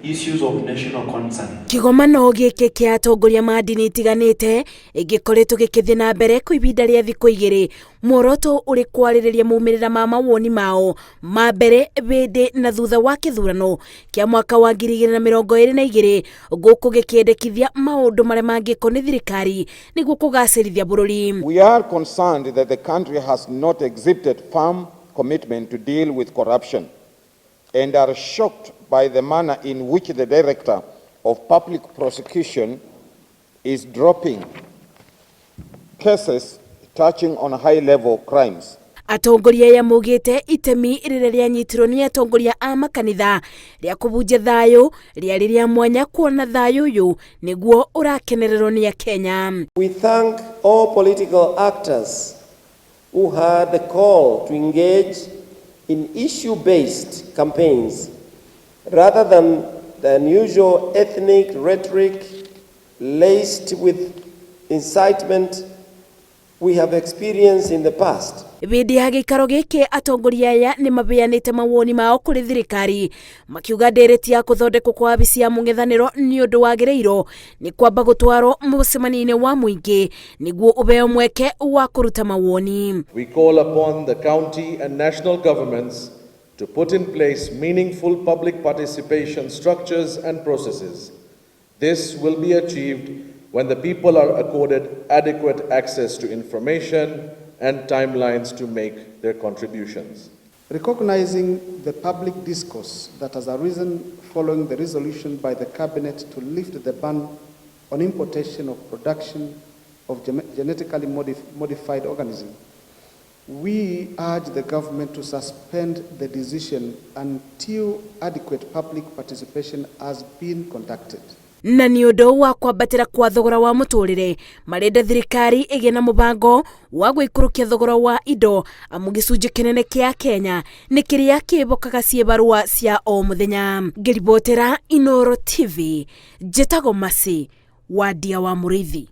Issues of national concern. Kĩgomano gĩkĩ kĩa atongoria ma ndini itiganĩte gĩkoretwo gĩkĩthiĩ na mbere kwa ihinda rĩa thikũ igĩrĩ, muoroto ũrĩ kwarĩrĩria maumĩrĩra ma mawoni mao ma mbere, hĩndĩ na thutha wa kĩthurano kĩa mwaka wa 2022, gũkũ gĩkĩendekithia maũndũ marĩa mangĩkwo nĩ thirikari nĩguo kũgacĩrithia bũrũri. We are concerned that the country has not exhibited firm commitment to deal with corruption and are shocked by the manner in which the Director of Public Prosecution is dropping cases touching on high-level crimes. Atongoria aya maugĩte itemi rĩrĩa rĩanyitirwo nĩ atongoria a makanitha rĩa kũbunjia thayũ rĩarĩ rĩa mwanya, kuona thayũ ũyũ nĩguo ũrakenererwo nĩ Akenya. We thank all political actors who had the call to engage in issue-based campaigns rather than the unusual ethnic rhetoric laced with incitement we have experienced in the past. Hĩndĩ ya gĩikaro gĩkĩ, atongoria aya nĩ mabeanĩte mawoni mao kũrĩ thirikari, makiuga ndereti ya kũthondekwo kwa wabici ya mũng'ethanĩro nĩ ũndũ wagĩrĩirwo nĩ kwamba gũtwarwo mũcemanio-inĩ wa mũingĩ nĩguo ũheo mweke wa kũruta mawoni. We call upon the county and national governments to put in place meaningful public participation structures and processes. This will be achieved when the people are accorded adequate access to information and timelines to make their contributions. Recognizing the public discourse that has arisen following the resolution by the Cabinet to lift the ban on importation of production of genetically modified organisms, we urge the government to suspend the decision until adequate public participation has been conducted. Na nĩ ũndũ wa kwambatĩra kwa thogora wa mũtũrĩre, marenda thirikari ĩgĩe na mũbango wa gũikũrũkia thogora wa indo, amu gĩcunjĩ kĩnene kĩa Kenya nĩ kĩrĩa kĩbokaga ciĩbarũa cia o mũthenya. Ngĩribotera Inoro TV, njĩtagwo Masi Wandia wa Mũrĩithi.